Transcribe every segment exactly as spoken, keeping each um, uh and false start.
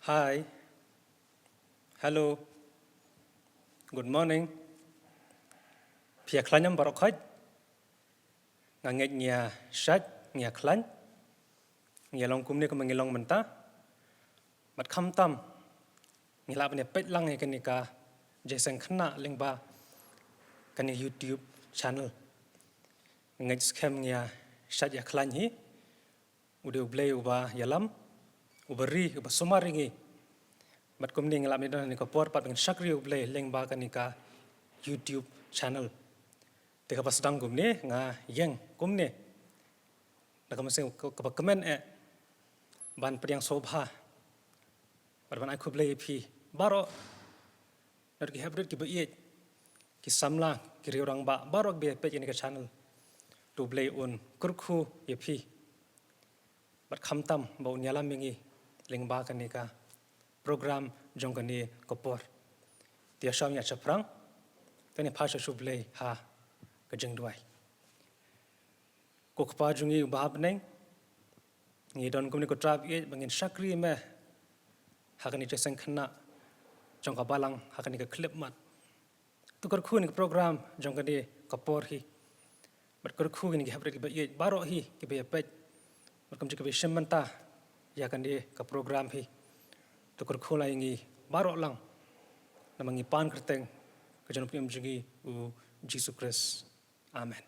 Hi. Hello. Good morning. Phi ïa khlaiñ em baroh khoit? Nga ngeit ngi ïa shait, ngi ïa khlaiñ. Ngi ïa long kumne kumba ngi long mynta. Bad khamtam ngi lah ban ïa peit lang ïa kane ka jingïaseng khynnah lyngba kane YouTube channel. Nga ngeit skhem ngi ïa shait ïa khlaiñ hi. U dei U Blei uba ïalam, uba ri, uba sumar ïa ngi. Bad kumne ngi lah ban ïadon ha kane ka por pat ban shakri U Blei lyngba kane ka YouTube channel. Te kaba sdang kumne nga ïeng kumne da ka mynsiem kaba kmen eh ban pdiang sngewbha bad ban ai khublei ïa phi baroh, na ki heprit kiba ïeit, ki samla, ki riew rangbah baroh kiba ïa peit ïa kane ka channel. To U Blei un kyrkhu ïa phi bad khamtam ba un ïalam ïa ngi lyngba kane ka program jong kane ka por. Te ïa shong ïa shaphrang, te ngin phai sha U Blei ha ka jingduwai. Ko Kpa jong ngi uba ha bneng, ngi don kumne ko Trai ba ïeit ba ngin shakri ïa me ha kane ka jingïaseng khynnah jong ka balang ha kane ka khyllipmat. To kyrkhu ïa kane ka program jong kane ka por hi. Bad kyrkhu ïa kine ki heprit kiba ïeit baroh hi kiba ïa peit bad kumjuh kiba ïa shim bynta ïa kane ka program hi. To kyrkhu la ïa ngi baroh lang. Namar ngi pan kyrteng ka jong U Nongpynim jong ngi U Jisu Khrist. Amen.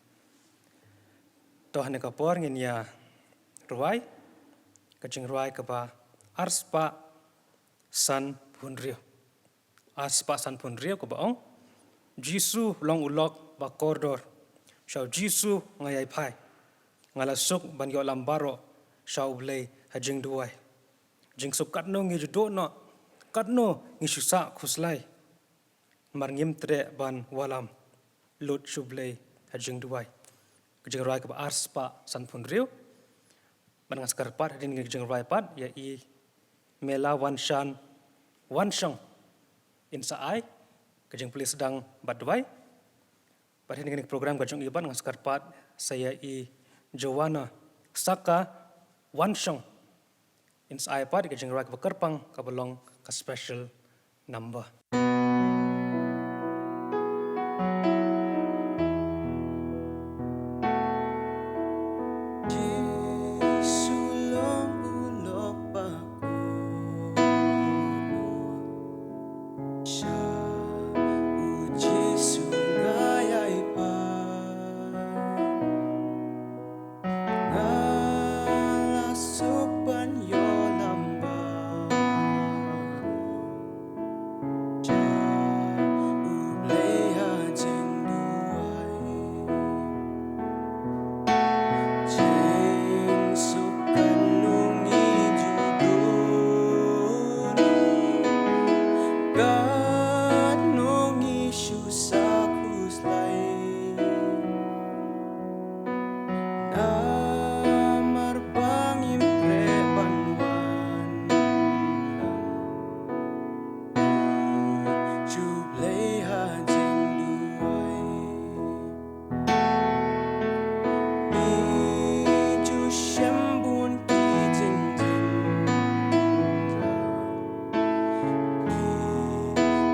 To ha kane ka por ngin ïa rwai ka jingrwai kaba arspah sanphew hynriew. Arspah sanphew hynriew kaba ong: Jisu long u lok ba kordor. Sha U Jisu nga ïai phai. Nga la suk ban ïoh lam baroh sha U Blei ha jingduwai. Jingsuk katno ngi ju duh noh, katno ngi shu sah khuslai. Namar ngim treh ban wallam, lut sha U Blei ha jingduwai. Ka jingrwai kaba arspah sanphew hynriew. Bad nga sa kyrpad hadien ka jingrwai pat ïa i Mela Wanshan Wanshong in sa ai ka jingpule sdang bad duwai. Bad hadien kane ka program ka jong i pat nga sa kyrpad sa ïa i Joanna Saka Wanshong in sa ai pat ka jingrwai kaba kyrpang kaba long ka special number. Jisu long u lok ba kordor. Sha U Jisu nga ïai phai. Nga la suk ban ïoh lam baroh sha U Blei ha jingduwai. Jingsuk katno ngi ju duh noh, katno ngi shu sah khuslai. Namar ba ngim treh ban wallam, lut sha U Blei ha jingduwai. Ngi ju shem bun ki jingjynjar, ki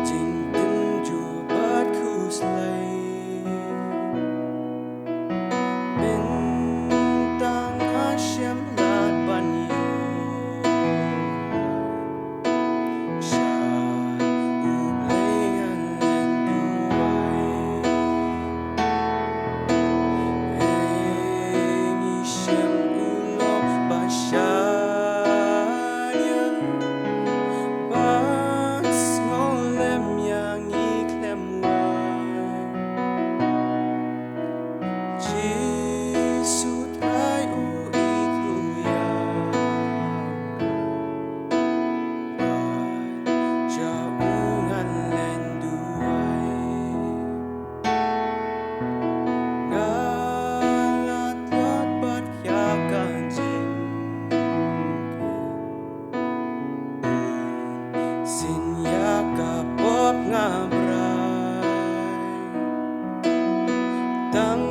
jingtynjuh bad khuslai. Mynta nga shem lad ban ïoh sha U Blei ngan len duwai. Hei ngi shem u lok ba shaniah, ba sngewlem ïa ngi khlem wai. Jisu Trai u ïeit u ïa nga, sha u ngan len duwai. Nga la tlot bad ïa ka jingkyrkhu, sien ïa ka pop nga brai. Tang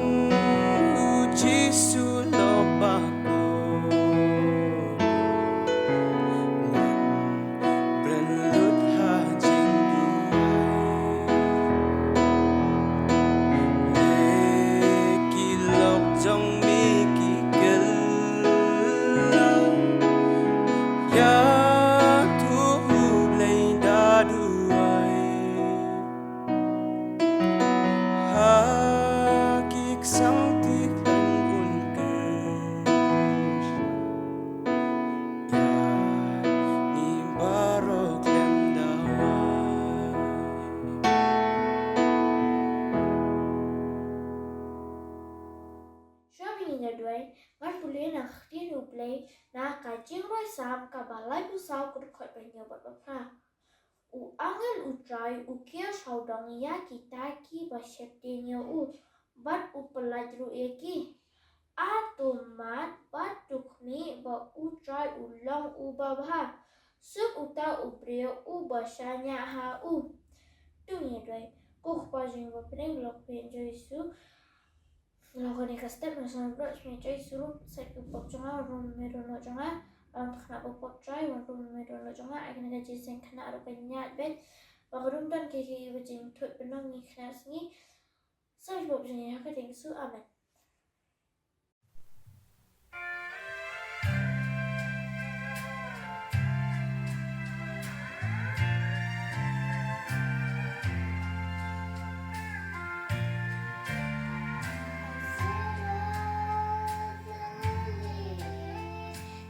Sang ti khlem un kyrshan ïa ngi baroh khlem da wai. Shuwa ba ngin ïa duwai, ngan pule na ka ktien U Blei na ka Jingrwai Salm kaba laiphew saw, ka dkhot ba hynñiew bad ba phra. U angel U Trai u kiew shawdong ïa kita kiba sheptieng ïa u, bad u pyllait ruh ïa ki. A to mad bad to khmih ba U Trai u long uba bha. Suk uta u briew uba shaniah ha u. To ngin ïa duwai. Ko Kpa jong ngi ba ha bneng, lok phi Jisu. Long kane ka step, ngan sngewbha sngewbha Jisu ruh, sait u pop jong nga, wan rum ha me dohnud jong nga. Long ta khynnah ba pop Trai, wan rum ha me dohnud jong nga. Ai kane ka jingïaseng khynnah ruh ka ñiad beit, ba ka dum don ki ki ba jingthut bynong ngi khynnah sngi. Sa pop jong ngi ha ka kyrteng Jisu. Amen.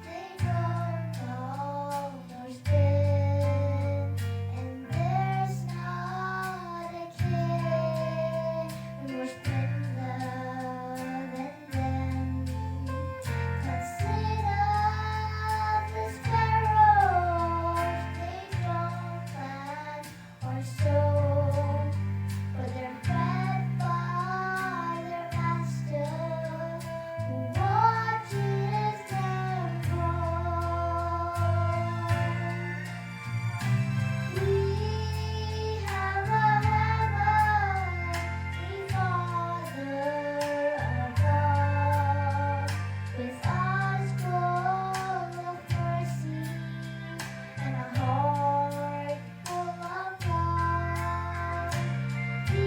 They don't know nor spin, and there's not a care more splendor than them. Consider the sparrows, they don't plant or sow, but they're fed by their master, who watches them grow. We have a heavenly Father above, with eyes full of mercy and a heart full of love. He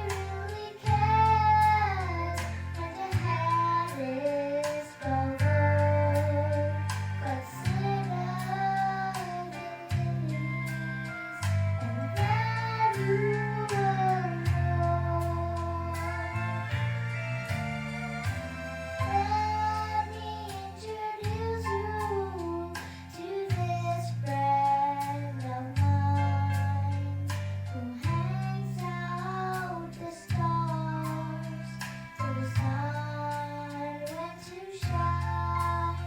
really cares when your head is bowed. Consider the lilies, and then you will know. Let me introduce you to this friend of mine who hangs out the stars till the sun went to shine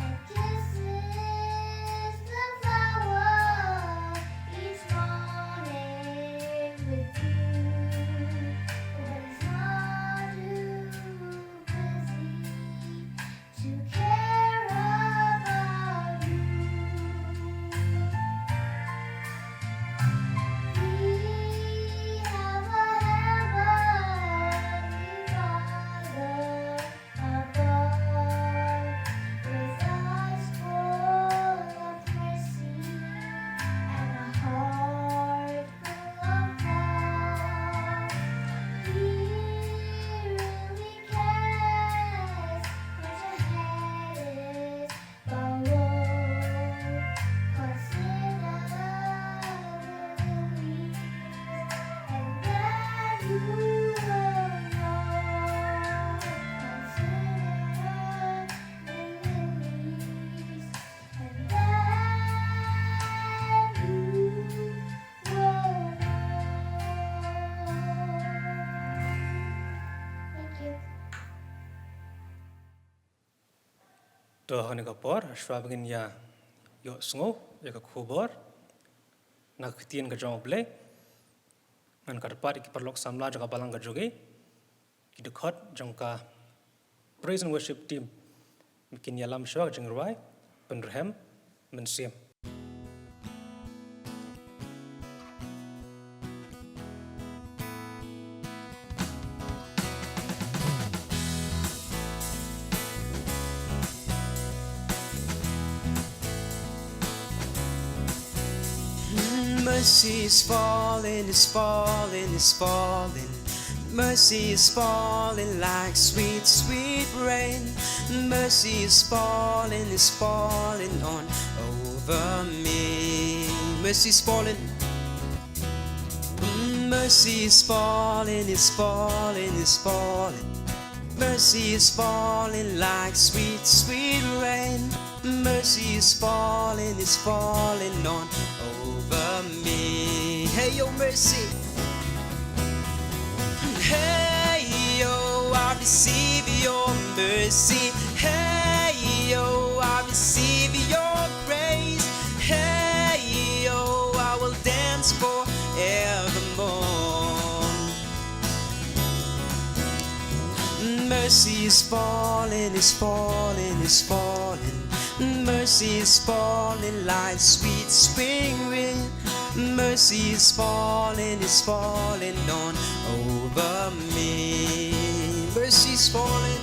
and kisses the flowers each morning with dew. But he's not too busy to care about you. We have a heavenly Father above, with eyes full of mercy and a heart full of love. He really cares what your head is bowed. Consider the lilies, and then you will know. Consider the lilies, and then you will know. Thank you. To ha kane ka por, shuwa ba ngin ïa ïohsngew ïa ka khubor na ka ktien ka jong U Blei, ngan kyrpad ïa ki paralok samla jong ka balang ka jong ngi, ki dkhot jong ka Praise and Worship Team, ba kin ïalam shuwa ka jingrwai Pynrhem Mynsiem. Mercy is falling, is falling, is falling. Mercy is falling like sweet, sweet rain. Mercy is falling, is falling on over me. Mercy is falling. Mm, Mercy is falling, is falling, is falling. Mercy is falling like sweet, sweet rain. Mercy is falling, is falling on over me. Hey, yo, mercy. Hey, yo, I receive your mercy. Hey, yo, I receive your grace. Hey, yo, I will dance forevermore. Mercy is falling, is falling, is falling. Mercy is falling like sweet spring rain. Mercy is falling, is falling on over me. Mercy is falling.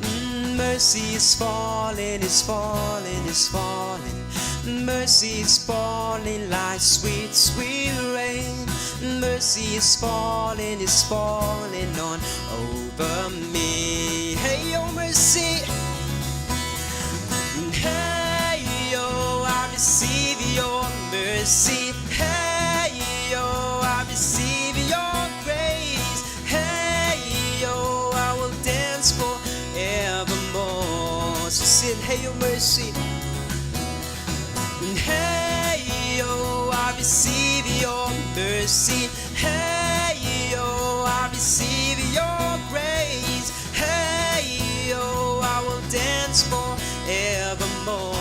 Mm, mercy is falling, is falling, is falling. Mercy is falling like sweet, sweet rain. Mercy is falling, is falling on over me. Hey, yo, mercy. Hey, yo, I receive your mercy. Hey, yo, I receive your grace. Hey, yo, I will dance forevermore. So sing, hey, yo, mercy. Hey, yo, I receive your mercy. Hey, yo, I receive your grace. Hey, yo, I will dance forevermore.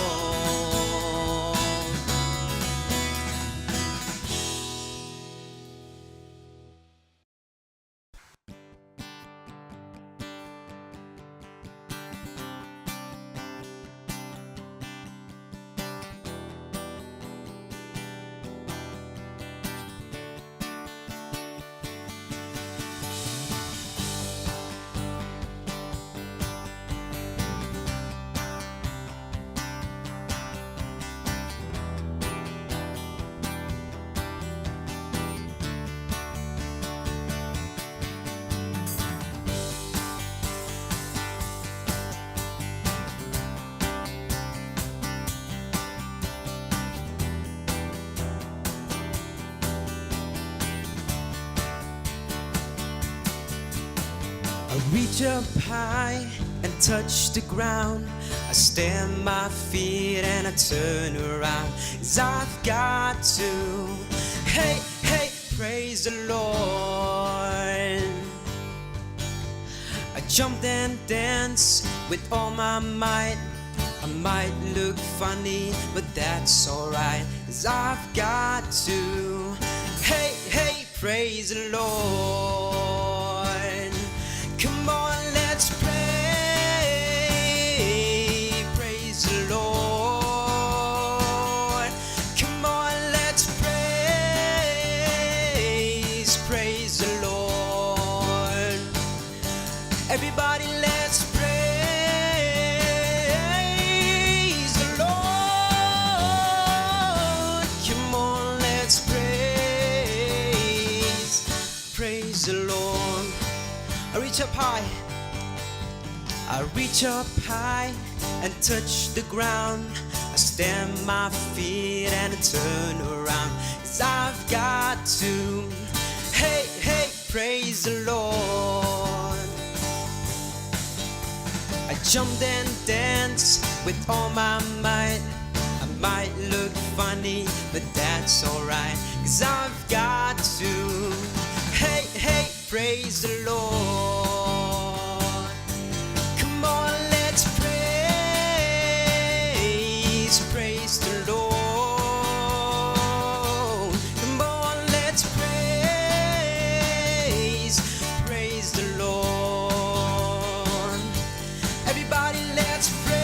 I reach up high and touch the ground. I stamp my feet and I turn around. 'Cause I've got to. Hey, hey, praise the Lord. I jump and dance with all my might. I might look funny, but that's alright. 'Cause I've got to. Hey, hey, praise the Lord. Come on, let's pray. Praise the Lord. Come on, let's praise. Praise the Lord. Everybody, let's praise the Lord. Come on, let's praise. Praise the Lord. I reach up high. I reach up high and touch the ground. I stamp my feet and I turn around. 'Cause I've got to. Hey, hey, praise the Lord. I jump and dance with all my might. I might look funny, but that's alright. 'Cause I've got to. Hey, hey, praise the Lord. Come on, let's praise. Praise the Lord. Come on, let's praise. Praise the Lord. Everybody, let's praise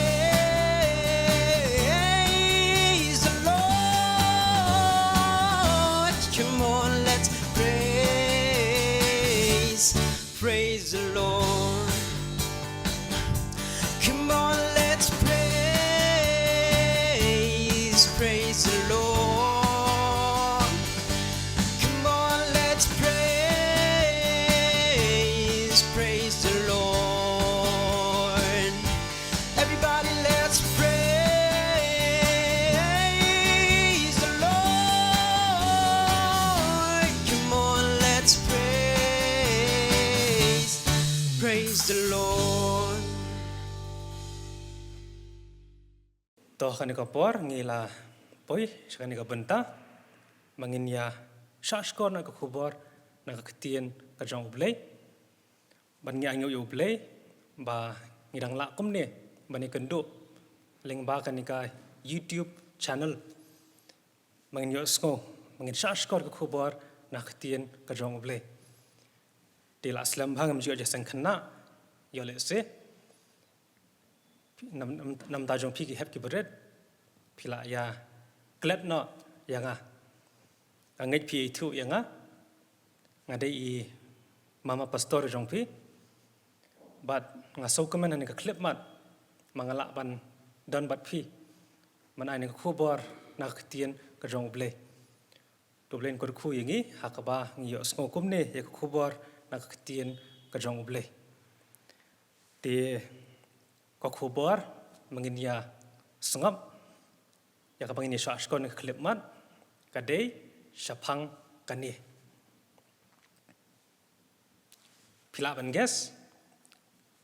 the Lord. Come on, let's praise. Praise the Lord. Come on, let's praise. Praise the Lord. Come on, let's praise, praise the Lord. Everybody, let's praise the Lord. Come on, Praise the Lord. To, ha kane ka por ngi la poi sha kane ka bynta ba ngin ïa shahshkor na ka khubor na ka ktien ka jong U Blei. Ban ngi ainguh ïa U Blei ba ngi dang lah kumne ban ïakynduh lyngba kane ka YouTube channel. Ba ngin ïohsngew, ba ngin shahshkor ka khubor na ka ktien ka jong U Blei. Te la slem bha ngam ju ïoh jingïaseng khynnah, ïoh lehse namar, namar namar jong phi ki hep ki barit, phi la ïa klet noh ïa nga. Nga ngeit phi ithuh ïa nga. Nga dei i mama pastor jong phi. Bad nga sngewkmen ha kane ka khyllipmat ba nga lah ban don bad phi ban ai ïa ka khubor na ka ktien ka jong U Blei. To, U Blei un kyrkhu ïa ngi ha kaba ngi ïohsngew kumne ïa ka khubor na ka ktien ka jong U Blei. Te ka khubor ba ngin ïa sngap ïa kaba ngin ïa shahshkor na ka khyllipmat ka dei shaphang kane. Phi lah ban guess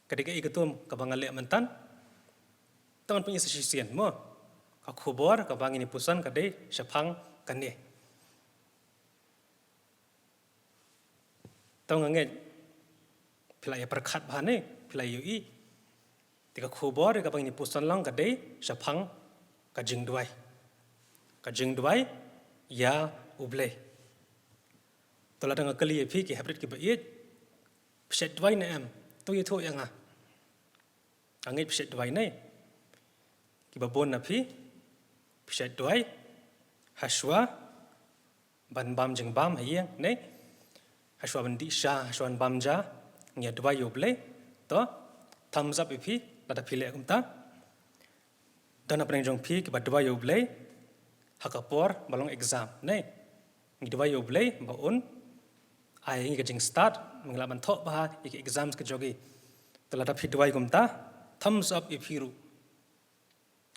ka dei kaei ka tum kaba nga leh mynta? To ngan pyni sa shisien mo. Ka khubor kaba ngin ïa puson ka dei shaphang kane. To nga ngeit phi la ïa pyrkhat bha ne, phi la ïohi. Te ka khubor kaba ngin ïa puson lang ka dei shaphang ka jingduwai. Ka jingduwai ïa U Blei. To lada nga kylli ïa phi ki hep rit ki ba ïeit, phi shait duwai ne em? To ïathuh ïa nga. Nga ngeit phi shait duwai ne? Ki ba bun na phi phi shait duwai hashwa ban bam jingbam ha ïing ne, hashwa ban dih sha, hashwa ban bam ja, ngi ïa duwai ïa U Blei. To, thumbs up ïa phi lada phi leh kumta. Don hapdeng jong phi ki ba duwai ïa U Blei ha ka por ba long exam ne, ngi duwai ïa U Blei ba un ai ngi ka jingstad ba ngi lah ban thoh bha ïa ki exams ka jong ngi. To lada phi duwai kumta, thumbs up ïa phi ruh.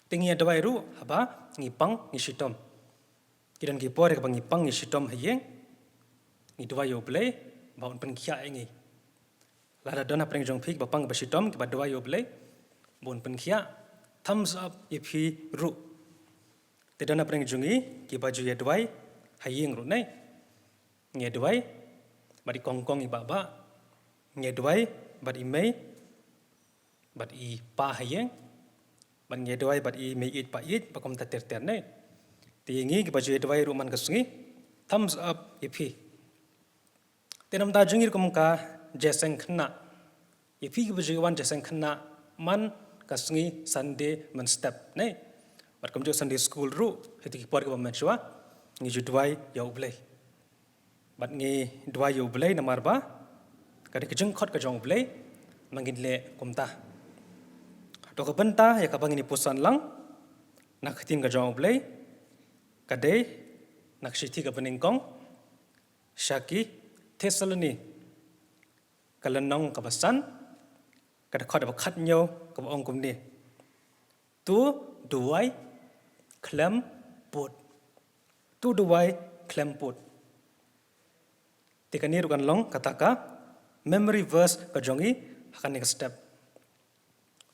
Te ngi ïa duwai ruh haba ngi pang ngi shitom. Ki don ki por kaba ngi pang ngi shitom ha ïing, ngi duwai ïa U Blei ba un pynkhiah ïa ngi. Lada don hapdeng jong phi ki ba pang ki ba shitom ki ba duwai ïa U Blei ba un pynkhiah, thumbs up ïa phi ruh. Te don hapdeng jong ngi ki ba ju ïa duwai ha ïing ruh ne, ngi ïa duwai bad i kong kong i bah bah, ngi ïa duwai bad i mei bad i pa ha ïing, bad ngi ïa duwai bad i mei ïeit pa ïeit bad kumta ter ter ne. Te ïa ngi ki ba ju ïa duwai ruh man ka sngi, thumbs up ïa phi. Te namar jong ngi ruh kum ka jingïaseng khynnah, ïa phi ki ba ju ïa wan jingïaseng khynnah man ka sngi Sunday mynstep ne, bad kumjuh Sunday school ruh ha kito ki por ki ba mynshwa, ngi ju duwai ïa U Blei. Bad ngi duwai ïa U Blei namar ba ka dei ka jingkhot ka jong U Blei ba ngin leh kumta. To ka bynta ïa kaba ngin ïa puson lang na ka ktien ka jong U Blei ka dei na ka shithi kaba nyngkong sha ki Thessaloni, ka lynnong kaba san, ka dkhot ba khathynñiew kaba ong kumne. To duwai khlem pud. To duwai khlem pud. Te kane ruh kan long kata ka memory verse ka jong ngi ha kane ka step.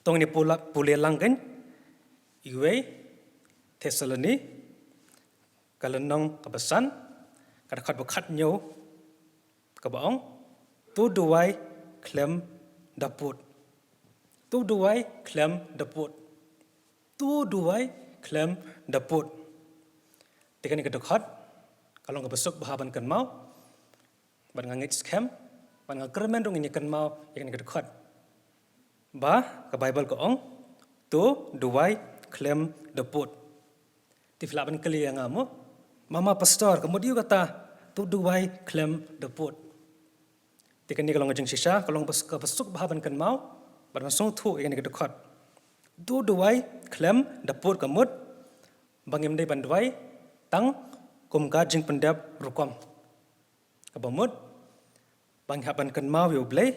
To ngin ïa pule lang kein iwei Thessaloni, ka lynnong kaba san, ka dkhot ba khathynñiew kaba ong, to duwai khlem da pud. To duwai khlem da pud. To duwai khlem da pud. Te kane ka dkhot ka long kaba suk bha ban kynmaw. Bad nga ngeit skhem bad nga kyrmen ruh ngin ïa kynmaw ïa kane ka dkhot ba ka Baibl ka ong, to duwai khlem da pud. Te phi lah ban kylli ïa nga mo, mama pastor, ka mut aïu kata to duwai khlem da pud? Te kane ka long ka jingshisha, ka long kaba suk bha ban kynmaw bad ban sngewthuh ïa kane ka dkhot. To duwai khlem da pud ka mut ba ngim dei ban duwai tang kum ka jingpyndep rukom. Kaba mut ba ngi hap ban kynmaw ïa U Blei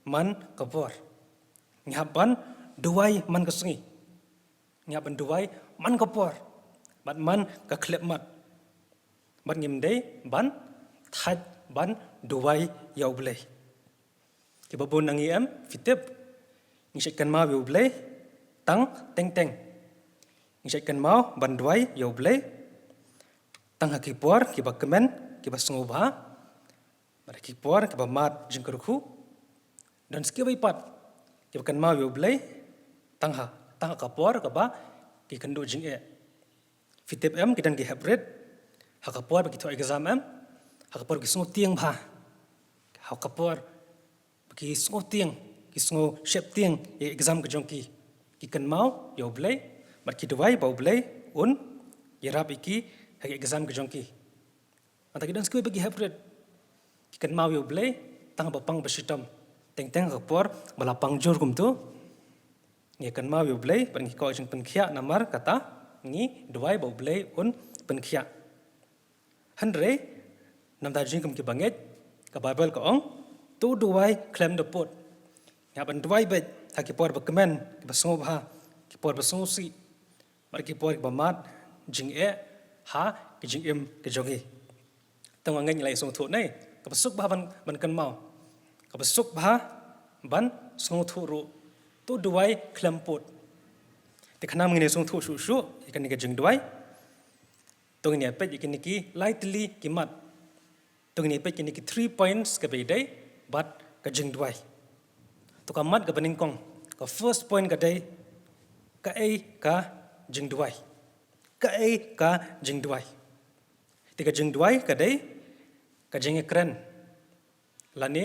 man ka por. Ngi hap ban duwai man ka sngi. Ngi hap ban duwai man ka por bad man ka khyllipmat. Bad ngim dei ban thait ban duwai ïa U Blei. Kiba bun na ngi em, phi tip, ngi shait kynmaw ïa U Blei tang teng teng. Ngi shait kynmaw ban duwai ïa U Blei tang ha ki por kiba kmen, kiba sngewbha, bad ha ki por kiba mad jingkyrkhu. Don sa kiwei pat kiba kynmaw ïa U Blei tang ha, tang ha ka por kaba ki kynduh jingeh. Phi tip em, ki don ki hep rit ha ka por ba ki thoh exam em, ha ka por ki sngew tieng bha, ha ka por ba ki sngew tieng, ki sngew sheptieng ïa exam ka jong ki, ki kynmaw ïa U Blei bad ki duwai ba U Blei un ïarap ïa ki ha ka exam ka jong ki. Mynta ki don sa kiwei ba ki hep rit, ki kynmaw ïa U Blei tang ba pang ba shitom. Teng teng ha ka por ba la pang jur kumto, ngi kynmaw ïa U Blei bad ngi kwah jingpynkhiah, namar kata ngi duwai ba U Blei un pynkhiah. Hynrei namar jingkum kiba ngeit, ka Baibl ka ong, to duwai khlem da pud. Ngi hap ban duwai beit ha ki por ba kmen, kiba sngewbha, ki por ba sngewsih, bad ki por kiba mad jingeh ha ki jingim ka jong ngi. Te nga ngeit ngi la ïa sngewthuh ne, kaba suk bha ban, ban kynmaw, kaba suk bha ban sngewthuh ruh, to duwai khlem pud. Te khnang ngin ïa sngewthuh shuh shuh ïa kane ka jingduwai, to ngin ïa peit ïa kine ki lai tylli ki mat. To ngin ïa peit kine ki three points kaba ïadei bad ka jingduwai. To ka mat kaba nyngkong, ka first point ka dei, kaei ka jingduwai? Kaei ka jingduwai? Te ka jingduwai ka dei ka jingïakren, lane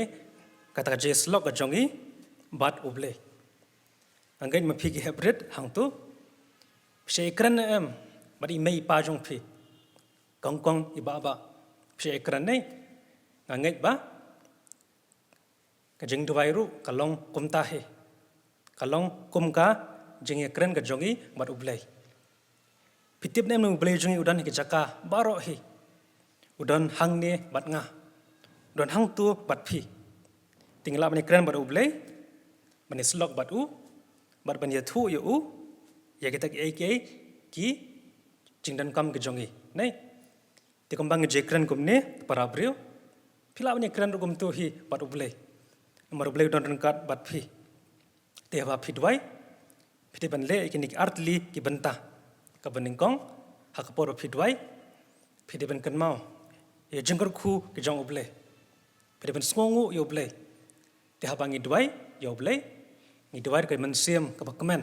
kata ka jingïasyllok ka jong ngi bad U Blei. Nga ngeit ma phi ki hep rit hangto, phi shait ïakren ne em bad i mei i pa jong phi? Kong kong i bah bah, phi shait ïakren ne? Nga ngeit ba ka jingduwai ruh ka long kumta hi, ka long kum ka jingïakren ka jong ngi bad U Blei. Phi tip ne em, U Blei jong ngi u don ha ki jaka baroh hi, u don hangne bad nga, u don hangto bad phi. Te ngi lah ban ïakren bad U Blei, ban ïasyllok bad u, bad ban ïathuh ïa u ïa kita kiei kiei ki jingdonkam ki jong ngi, ne? Te kumba ngi ju ïakren kumne, para briew, phi lah ban ïakren ruh kumto hi bad U Blei, namar U Blei u don ryngkat bad phi. Te haba phi duwai, phi dei ban leh ïa kine ki artylli ki bynta. Kaba nyngkong, ha ka por ba phi duwai, phi dei ban kynmaw ïa ka jingkyrkhu ka jong U Blei. Phi dei ban sngewnguh ïa U Blei. Te haba ngi duwai ïa U Blei, ngi duwai da ka mynsiem kaba kmen,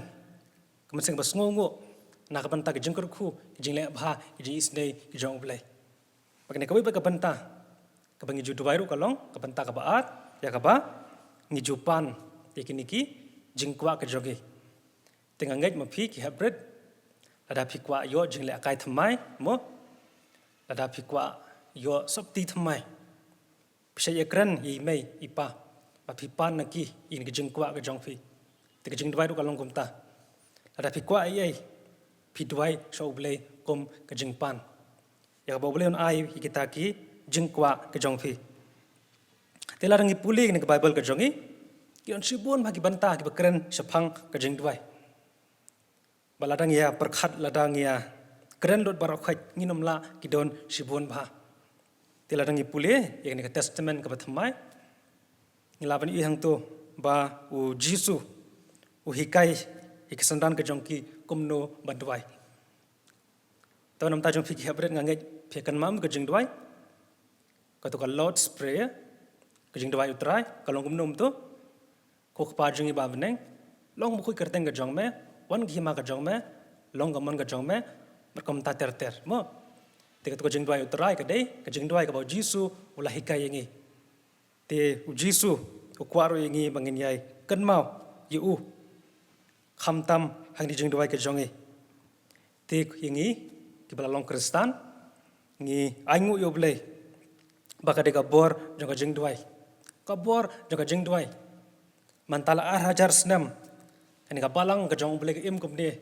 ka mynsiem kaba sngewnguh na ka bynta ka jingkyrkhu, ka jingleh bha, ka jingisynei ka jong U Blei. Bad kane kawei pat ka bynta kaba ngi ju duwai ruh ka long ka bynta kaba ar, ïa kaba ngi ju pan ïa kine ki jingkwah ka jong ngi. Te nga ngeit ma phi ki hep rit, lada phi kwah ïoh jingleh kai thymmai, mo, lada phi kwah ïoh sopti thymmai, phi shait ïakren ïa i mei i pa, ba phi pan na ki ïa kine ki jingkwah ka jong phi. Te ka jingduwai ruh ka long kumta. Lada phi kwah ei ei, phi duwai sha U Blei kum ka jingpan, ïa kaba U Blei un ai ïa kita ki jingkwah ka jong phi. Te lada ngi pule ïa kane ka Baibl ka jong ngi, ki don shibun bha ki bynta kiba kren shaphang ka jingduwai. Bad lada ngi ïa pyrkhat, lada ngi ïa kren lut baroh khoit, ngin ym lah, ki don shibun bha. Te lada ngi pule ïa kane ka Testament kaba thymmai, ngi lah ban ïohi hangto ba U Jisu u hikai ïa ki synran ka jong ki kumno ban duwai. Te namar jong phi ki hep rit, nga ngeit phi kynmaw ka jingduwai, kato ka Lord's Prayer, ka jingduwai U Trai, ka long kumno kumto: Ko Kpa jong ngi ba ha bneng, long ba khuid ka kyrteng ka jong me, wan ka hima ka jong me, long ka mon ka jong me bad kumta ter ter, mo. Te kato ka jingduwai U Trai ka dei ka jingduwai kaba U Jisu u la hikai ïa ngi. Te U Jisu u kwah ruh ïa ngi ba ngin ïai kynmaw ïa u khamtam ha kine ki jingduwai ka jong ngi. Te ïa ngi kiba la long Khristan, ngi ainguh ïa U Blei ba ka dei ka bor jong ka jingduwai. Ka bor jong ka jingduwai. Mynta la ar hajar snem, kane ka balang ka jong U Blei ka im kumne,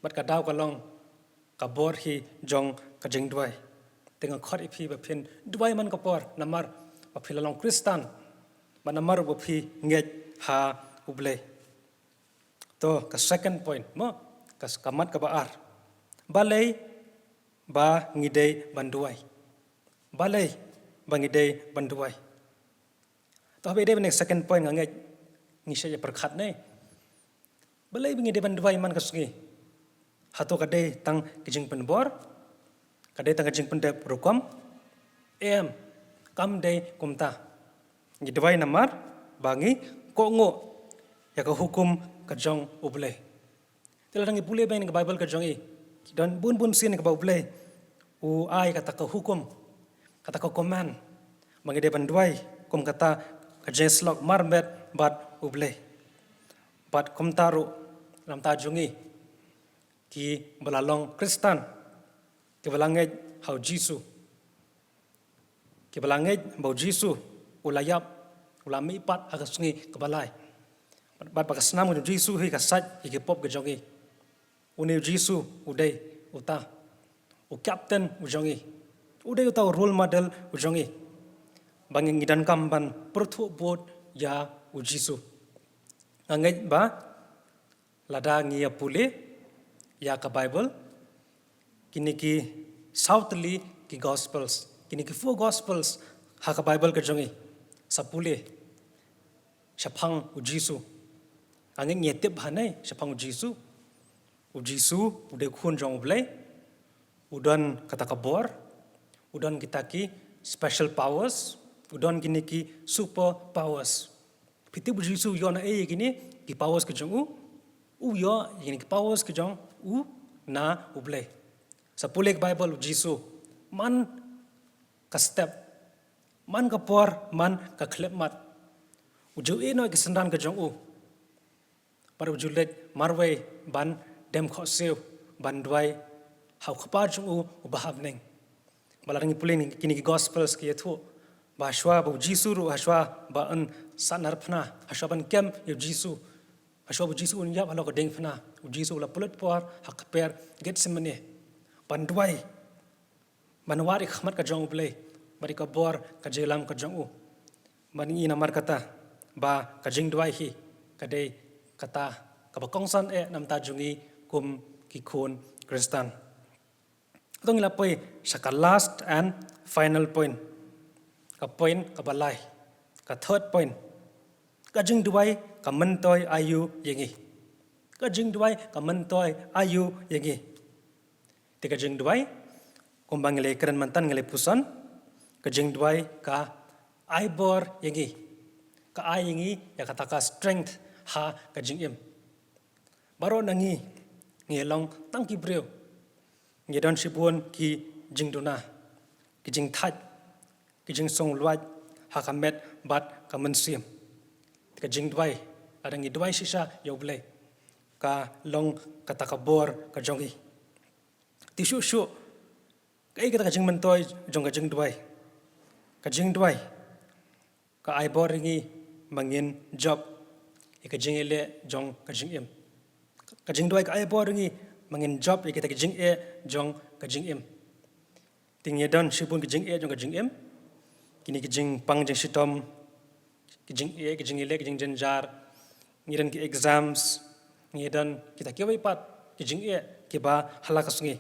bad ka daw ka long ka bor hi jong ka jingduwai. Te nga khot ïa phi ba phin duwai man ka por, namar ba phi la long Khristan, bad namar ba phi ngeit ha U Blei. To ka second point, mo, ka, ka mat kaba ar. Balei ba ngi dei ban duwai? Balei ba ngi dei ban duwai? To haba ïadei bad kane ka second point nga ngeit ngi shait ïa pyrkhat ne. Balei ba ngi dei ban duwai man ka sngi? Hato ka dei tang ka jingpynbor? Ka dei tang ka jingpyndep rukom? Em, kam dei kumta. Ngi duwai namar ba ngi kohnguh ïa ka hukum ka jong U Blei. Te lada ngi pule beit ïa ka Baibl ka jong ngi, ki don bun bun sien kaba U Blei u ai kata ka hukum, kata ka command, ba ngi dei ban duwai kum kata ka jingïasyllok marmet bad U Blei. Bad kumta ruh na ka bynta jong ngi kiba la long Khristan, kiba la ngeit ha U Jisu, kiba la ngeit ba U Jisu u la ïap, u la mihpat ha ka sngi kaba lai. Bad ba ka snam ka jong U Jisu hi ka sait ïa ki pop ka jong ngi. Une U Jisu u dei uta u captain u jong ngi. U dei uta u role model u jong ngi. Ba ngi donkam ban pyrthuh bud ïa U Jisu. Nga ngeit ba lada ngi ïa pule ïa ka Baibl, kine ki saw tylli ki Gospels, kine ki four Gospels ha ka Baibl ka jong ngi, sa pule shaphang U Jisu. Nga ngeit ngi ïa tip hangne shaphang U Jisu. U Jisu u dei u khun jong U Blei, u don kata ka bor, u don kita ki special powers, u don kine ki super powers. Phi tip U Jisu u ïoh na ei kine ki powers ka jong u? U ïoh ïa kine ki powers ka jong u na U Blei. Sa pule ka Baibl U Jisu man ka step, man ka por, man ka khyllipmat, u ju ïehnoh ïa ki synran ka jong u. Bad u ju leit marwei ban dem khohsiew, ban duwai ha U Kpa jong u uba ha bneng. Ba lada ngi pule kine ki Gospels ki ïathuh ba hashwa ba U Jisu ruh, hashwa ba un sahnarphna, hashwa ban kem ïa U Jisu, hashwa ba U Jisu un ïap halor ka diengphna, U Jisu u la pynlut por ha ka kper Gethsemane ban duwai, ban wad ïa ka khmat ka jong U Blei bad ïa ka bor ka jingïalam ka jong u. Bad ngi i namar kata ba ka jingduwai hi ka dei kata kaba kongsan eh na ka bynta jong ngi kum ki khun Khristan. To ngin ïa poi sha ka last and final point. Ka point kaba lai, ka third point. Ka jingduwai ka myntoi aïu ïa ngi? Ka jingduwai ka myntoi aïu ïa ngi? Te ka jingduwai, kumba ngi la ïakren mynta, ngi la ïapuson, ka jingduwai ka ai bor ïa ngi, ka ai ïa ngi ïa kata ka strength ha ka jingim. Baroh na ngi ngi long tang ki briew, ngi don shibun ki jingduna, ki jingthait, ki jingsngewlwait ha ka met bad ka mynsiem. Te ka jingduwai, lada ngi duwai shisha ïa U Blei, ka long kata ka bor ka jong ngi. Te shuh shuh, kaei kata ka jingmyntoi jong ka jingduwai? Ka jingduwai ka ai bor ïa ngi ba ngin jop ïa ka jingïaleh jong ka jingim. Ka jingduwai ka ai bor ïa ngi ba ngin jop ïa kita ki jingeh jong ka jingim. Te ngi don shibun ki jingeh jong ka jingim, kine ki jingpang jingshitom, ki jingeh, ki jingïaleh, ki jingjynjar, ngi don ki exams, ngi don kita kiwei pat ki jingeh kiba ha la ka sngi.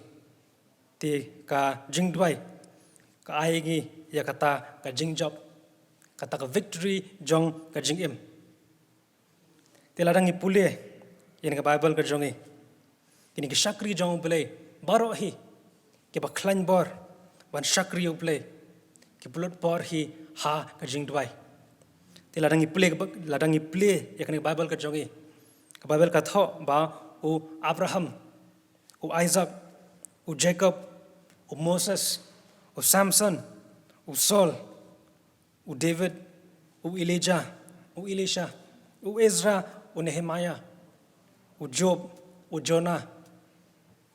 Te ka jingduwai ka ai ngi ïa kata ka jingjop, kata ka victory jong ka jingim. Te lada ngi pule ïa ka Baibl ka jong ngi, kine ki shakri jong U Blei baroh hi kiba khlaiñ bor ban shakri ïa U Blei, ki pynlut por hi ha ka jingduwai. Te lada ngi pule, lada ngi pule ïa kane ka Baibl ka jong ngi, ka Baibl ka thoh ba u Abraham, u Isaac, u Jacob, u Moses, u Samson, u Saul, u David, u Elijah, u Elisha, u Ezra, u Nehemiah, u Job, u Jonah,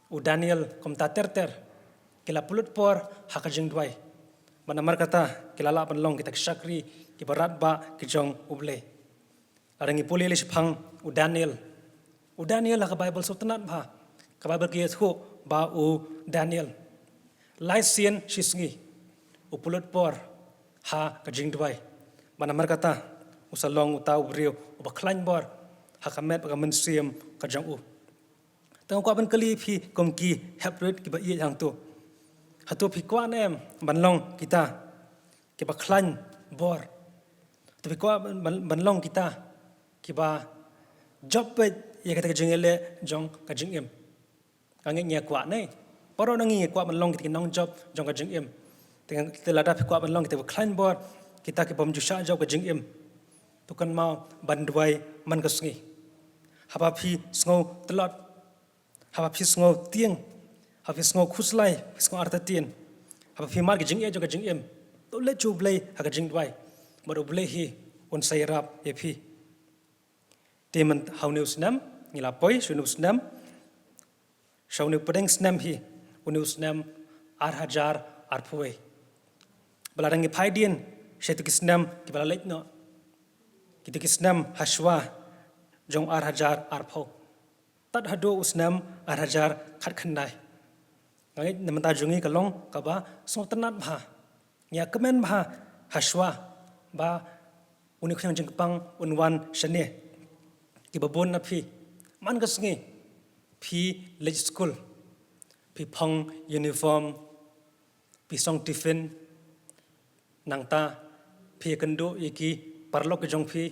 u Daniel, kumta ter ter, ki la pynlut por ha ka jingduwai. Bad namar kata ki la lah ban long kita ki shakri kiba radbah ki jong U Blei. Lada ngi pule lei shaphang u Daniel. U Daniel ha ka Baibl sngewtynnat bha. Ka Baibl ka ïathuh ba u Daniel lai sien shi sngi u pynlut por ha ka jingduwai. Bad namar kata u sa long uta u briew uba khlaiñ bor ha ka met bad ka mynsiem ka jong u. Te nga kwah ban kylli phi kum ki heprit kiba ïeit hangto. Hato phi kwah ne em ban long kita kiba khlaiñ bor, Te phi kwah ban, ban, ban long kita kiba jop peit ïa kata ka jingïaleh jong ka jingim. Nga ngeit ngi kwah ne. Baroh na ngi ngi kwah ban long kita ki nongjop jong ka jingim. Te, te lada phi kwah ban long kita kiba khlaiñ bor, kita ki bym ju shah jop ka jingim, to kynmaw ban duwai man ka sngi. Haba phi sngew tlot, haba phi sngew tieng, haba phi sngew khuslai, phi sngew artatien, haba phi mad ka jingeh jong ka jingim, to leit sha U Blei ha ka jingduwai. Bad U Blei hi un sa ïarap ïa phi. Te mynta ha une u snem, ngi la poi sha une u snem, sha une u pdeng snem hi, une u snem ar hajar arphew wei. Ba la dang ngi phai dien sha kitu ki snem kiba la leit noh, kitu ki snem hashwa jong ar hajar arphew, tad haduh u snem ar hajar khatkhyndai. Nga ngeit na bynta jong ngi ka long kaba sngewtynnat bha. Ngi ïa kmen bha hashwa ba une u khñiang jingpang un wan shane. Kiba bun na phi, man ka sngi phi leit skul, phi phong uniform, phi song tiffin, nangta phi ïakynduh ïa ki paralok ki jong phi,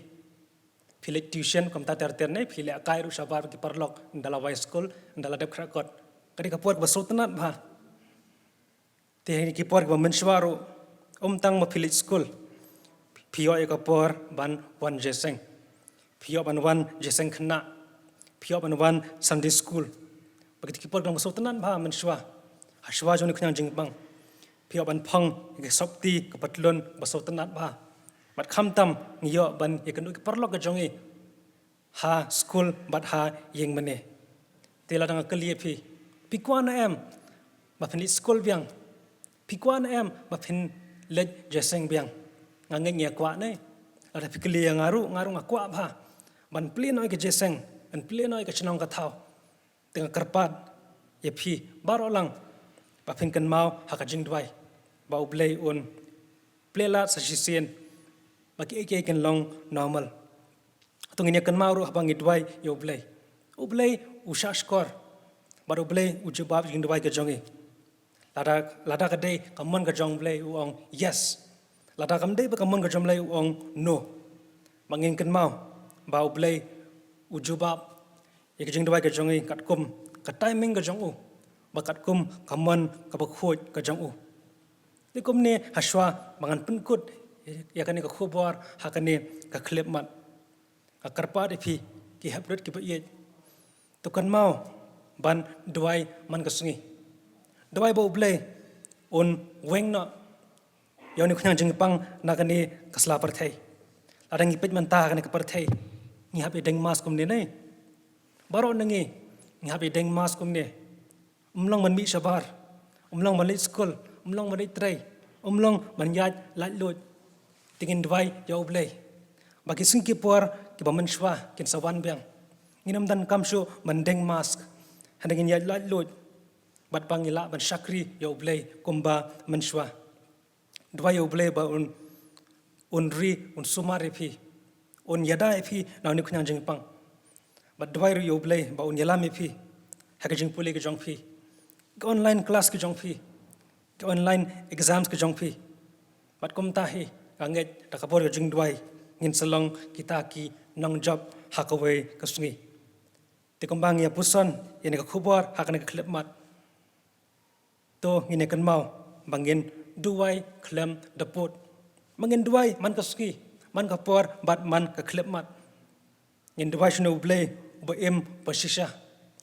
phi leit tuition, kumta ter ter ne, phi lehkai ruh shabar ki paralok, ynda la wai skul, ynda la dep khreh kot. Ka dei ka por kaba sngewtynnat bha. Te ha kine ki por kiba mynshuwa ruh, ym tang ba phi leit skul, phi ïoh ïa ka por ban wan jingïaseng. Phi ïoh ban wan jingïaseng khynnah. Phi ïoh ban wan Sunday school. Ba kito ki por kiba sngewtynnat bha mynshuwa. Hashwa jong une u khñiang jingpang, phi ïoh ban phong ïa ka sopti, ka patlun ba sngewtynnat bha. Bad khamtam ngi ïoh ban ïakynduh ki paralok ki jong ngi ha skul bad ha ïing mane. Te lada nga kylli ïa phi, phi kwah ne em ba phin leit skul biang? Phi kwah ne em ba phin leit jingïaseng biang? Nga ngeit ngi ïa kwah ne. Lada phi kylli ïa nga ruh, nga ruh nga kwah bha ban plie noh ïa ka jingïaseng, ban plie noh ïa ka shnong ka thaw. Te nga kyrpad ïa phi baroh lang ba phin kynmaw ha ka jingduwai ba U Blei un plie lad sa shisien ba kiei kiei kin long normal. To ngin ïa kynmaw ruh haba ngi duwai ïa U Blei. U Blei u shahshkor bad U Blei u jubab ïa ka jingduwai ka jong ngi. Lada, lada ka dei ka mon ka jong U Blei, u ong yes. Lada kam dei ba ka mon ka jong U Blei, u ong no. Ba ngin kynmaw ba U Blei u jubab ïa ka jingduwai ka jong ngi katkum ka timing ka jong u, bad katkum ka mon kaba khuid ka jong u. Te kumne hashwa ba ngan pynkut ïa kane ka khubor ha kane ka khyllipmat, nga kyrpad ïa phi ki heprit kiba ïeit, to kynmaw ban duwai man ka sngi. Duwai ba U Blei un weng noh ïa une u khñiang jingpang na kane ka sla pyrthei. Lada ngi peit mynta ha kane ka pyrthei, ngi hap ïa deng mask kumne ne? Baroh na ngi ngi hap ïa deng mask kumne. Ym long ban mih shabar, ym long ban leit skul, ym long ban leit trei, ym long ban ïaid laitluid. Te ngin duwai ïa U Blei ba ki sngi ki por kiba mynshuwa kin sa wan biang. Ngin ym donkam shuh ban deng mask, hynrei ngin ïaid laitluid bad ba ngin lah ban shakri ïa U Blei kumba mynshuwa. Duwai ïa U Blei ba un, un ri, un sumar ïa phi, un ïada ïa phi na une u khñiang jingpang. Bad duwai ruh ïa U Blei ba un ïalam ïa phi ha ka jingpule ka jong phi, ka online class ka jong phi, ka online exams ka jong phi. Bad kumta hi nga ngeit da ka bor ka jingduwai ngin sa long kita ki nongjop ha kawei ka sngi. Te kumba ngi ïa puson ïa kane ka khubor ha kane ka khyllipmat, to ngin ïa kynmaw ba ngin duwai khlem da pud. Ba ngin duwai man ka sngi, man ka por bad man ka khyllipmat. Ngin duwai sha une U Blei uba im ba shisha,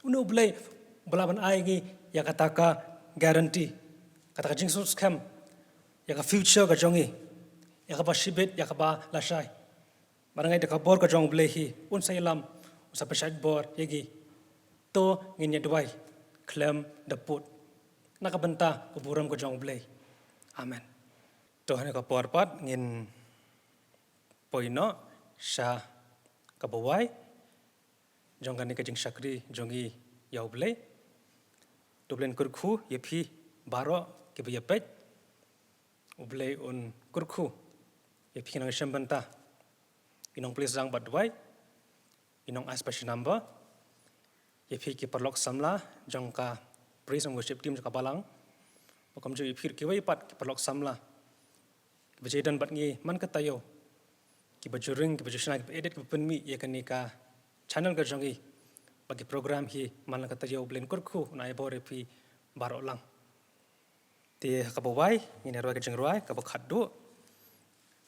une U Blei uba lah ban ai ngi ïa kata ka guarantee, kata ka jingsngewskhem ïa ka future ka jong ngi, ïa kaba shibit, ïa kaba lashai. Bad nga ngeit da ka bor ka jong U Blei hi un sa ïalam, un sa pynshait bor ïa ngi. To ngin ïa duwai khlem da pud na ka bynta ka burom ka jong U Blei. Amen. To ha kane ka por pat ngin poi noh sha kaba wai jong kane ka jingshakri jong ngi ïa U Blei. To U Blei un kyrkhu ïa phi baroh kiba ïa peit. U Blei un kyrkhu ïa phi ki nongïashem bynta, ki nongplie zang bad duwai, ki nong ai special number ïa phi ki paralok samla jong ka praise and worship team jong ka balang. Bad kumjuh ïa phi ruh kiwei pat ki paralok samla kiba ju ïadon bad ngi man ka taïew, kiba ju ring, kiba ju shna, kiba edit, kiba pynmih ïa kane ka channel ka jong ngi, ba ki program hi man la ka taïew. Blei un kyrkhu, un ai bor ïa phi baroh lang. Te ha kaba wai, ngin ïa rwai ka jingrwai kaba khatduh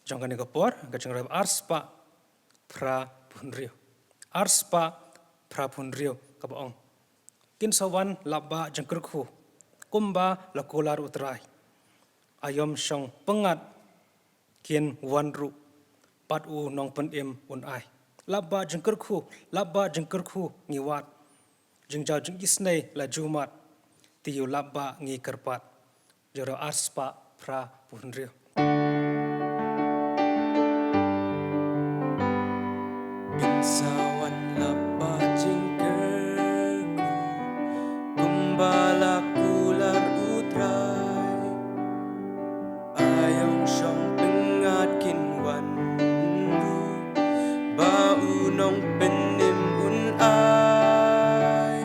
jong kane ka por, ka jingrwai ba arspah phra phew hynriew. Arspah phra phew hynriew, kaba ong: Kin sa wan lap ba jingkyrkhu, kumba la kular U Trai. Aïom shong pyngngad kin wan ruh, bad U Nongpynim un ai. Lap ba jingkyrkhu, lap ba jingkyrkhu ngi wad. Jingjaw jingisynei la ju mad, te ïa u lap ba ngi kyrpad. Jingrwai arspah phra phew hynriew. Kin sa wan lap ba jingkyrkhu, kumba la kular U Trai. Aïom shong pyngngad kin wan ruh, ba U Nongpynim un ai.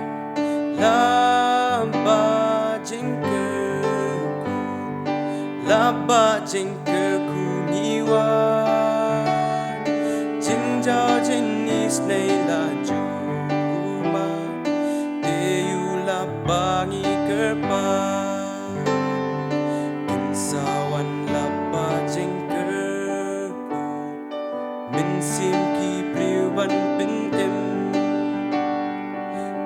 Lap ba jingkyrkhu, lap ba jingkyrkhu ngi wan. Jingjaw jingisynei la ju mad, te ïa u lap ba ngi kyrpad. Kin sa wan lap ba jingkyrkhu, mynsiem ki briew ban pynim.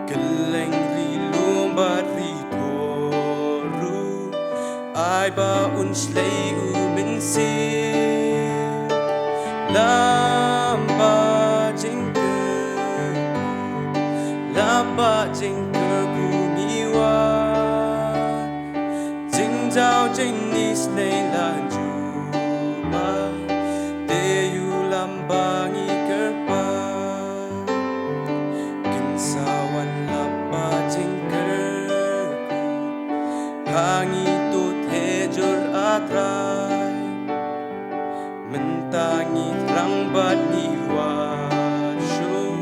Kylleng ri lum bad ri thor ruh, ai ba un shlei U Mynsiem. Lap ba jingkyrkhu, lap ba jingkyrkhu ngi wan. Jingjaw jingisynei la ju mad, te ïa u lap ba ngi kyrpad. Kin sa wan lap ba jingkyrkhu, ha ngi to theh jur, A Trai. Mynta ngi thrang bad ngi wad shuh,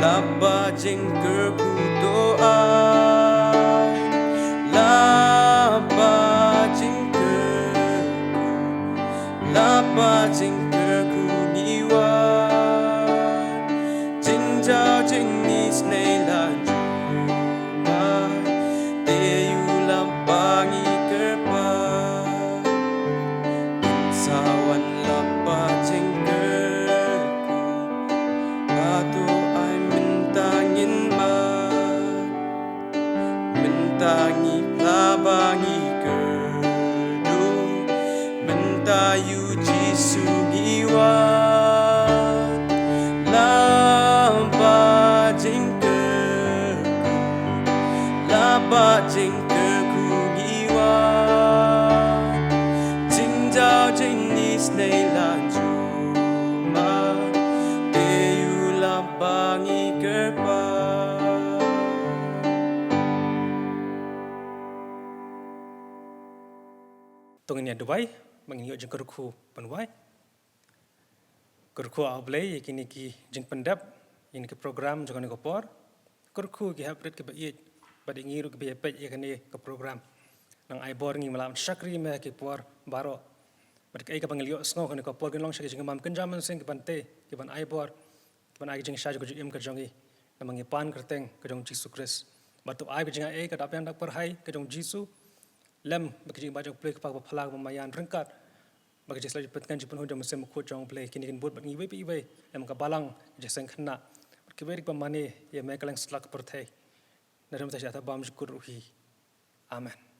lap ba jingkyrkhu to ai. Lap ba jingkyrkhu, lap ba jingkyrkhu ngi wan. Jingjaw jingisynei la ju mad, te ïa u lap ba ngi kyrpad. Kin sa wan lap ba jingkyrkhu, hato ai mynta ngin mad? Mynta ngi phla ba ngi kyrduh, mynta ïa U Jisu ngi wad. Lap ba jingkyrkhu, lap ba jingkyrkhu ngi wad. Jingjaw jingisynei la ju mad, te ïa u lap ba ngi kyrpad. To ngin ïa duwai, ba ngin ïoh jingkyrkhu ban wai. Kyrkhu, A Blei, ïa kine ki jingpyndep, ïa kine ki program jong kane ka por. Kyrkhu ki heprit kiba ïeit, bad ïa ngi ruh kiba ïa peit ïa kane ka program. Nang ai bor ngi, Me la shakri Me ha ki por baroh. Bad kaei kaba ngi la ïohsngew ha kane ka por, kin long sha ki jingmam kynja mynsiem kiban tei, kiban ai bor, kiban ai ka jingshai jong ka jingim ka jong ngi. Namar ngi pan kyrteng ka jong U Jisu Khrist. Bad to ai ka jingaiei, ka dap biang dap pyrhai ka jong U Jisu. Lem bad ka jingbat jong U Blei Kpa kaba phylla kaba maïan, ryngkat bad ka jingslap jingpynkhiah jingpynhun jong U Mynsiem Bakhuid jong U Blei, kine kin bud bad ngi iwei pa iwei, lem ka balang, ka jingïaseng khynnah, bad kiwei ruh kiba mane ïa Me, kylleng satlak ka pyrthei. Nalor mynta sha ka bymjukut ruh hi. Amen.